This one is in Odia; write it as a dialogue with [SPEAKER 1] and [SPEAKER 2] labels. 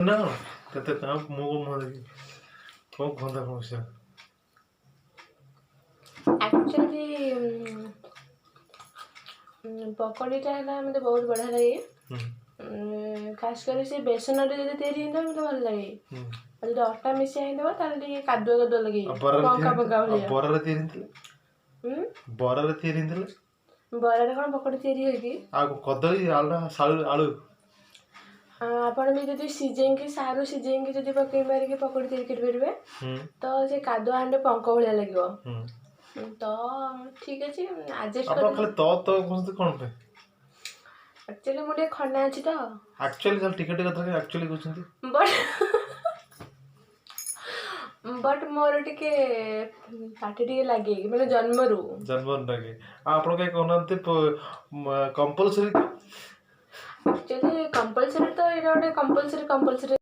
[SPEAKER 1] ନା କଣ କେତେ କାଁ ମୁଁ ମୁହଁ ଦେଖି କଣ କୁହନ୍ତୁ ଆପଣଙ୍କ ବିଷୟରେ?
[SPEAKER 2] ଆକ୍ଚୁଆଲି ପକୋଡ଼ିଟା ହେଲା ମୋତେ ବହୁତ ବଢ଼ିଆ ଲାଗେ। ଖାସ କରି ସେ ବେସନରେ ଯଦି ତିଆରି ହେଇଥିବ, ମୋତେ ଭଲ ଲାଗେ। ଆଉ ଯଦି ଅଟା ମିଶା ହେଇଥିବ, ତାହେଲେ ଟିକେ କାଦୁଆ କାଦୁଆ ଲାଗେ।
[SPEAKER 1] ଆଉ ବରାରେ
[SPEAKER 2] ପଙ୍କା
[SPEAKER 1] ତିଆରି
[SPEAKER 2] ପଙ୍କା
[SPEAKER 1] ଆଉ
[SPEAKER 2] ଭଳିଆ।
[SPEAKER 1] ବରାରେ ତିଆରି ହେଇଥିଲେ? ବରାରେ ତିଆରି ହେଇଥିଲେ?
[SPEAKER 2] ବରାରେ କ'ଣ ପକୋଡ଼ି ତିଆରି ହୁଏ କି?
[SPEAKER 1] ଆଉ କଦଳୀ, ଆଳୁ, ସାରୁ, ଆଳୁ।
[SPEAKER 2] ଆପଣ ବି ଯଦି ସିଝେଇକି, ସାରୁ ସିଝେଇକି ଯଦି ପକେଇ ମାରିକି ପକୋଡ଼ି ତିଆରି କରିପାରିବେ, ତ ସେ କାଦୁଆ ଆଣ୍ଡେ ପଙ୍କ ଭଳିଆ ଲାଗିବ। ତ ଠିକ୍ ଅଛି, ଆଡ଼ଜଷ୍ଟ
[SPEAKER 1] ଆପଣ
[SPEAKER 2] କରି।
[SPEAKER 1] ଖାଲି ତ ତ କହୁଛନ୍ତି କ'ଣ ପାଇଁ?
[SPEAKER 2] ଆକ୍ଚୁଆଲି ମୁଁ ଟିକେ ଖନା ଅଛି ତ।
[SPEAKER 1] ଆକ୍ଚୁଆଲି ଖାଲି ଟିକେ ଟିକେ କଥା ଆକ୍ଚୁଆଲି କହୁଛନ୍ତି।
[SPEAKER 2] ବଟ୍ ମୋର ଟିକେ ପାଟି ଟିକେ ଲାଗେ, ମାନେ ଜନ୍ମରୁ।
[SPEAKER 1] ଜନ୍ମ ଲାଗେ। ଆଉ ଆପଣ କାହିଁ କହୁନାହାନ୍ତି କମ୍ପଲସରି?
[SPEAKER 2] ଆକ୍ଚୁଆଲି କମ୍ପଲସରି ତ ଏଇଟା ଗୋଟେ କମ୍ପଲସରି କମ୍ପଲସରି।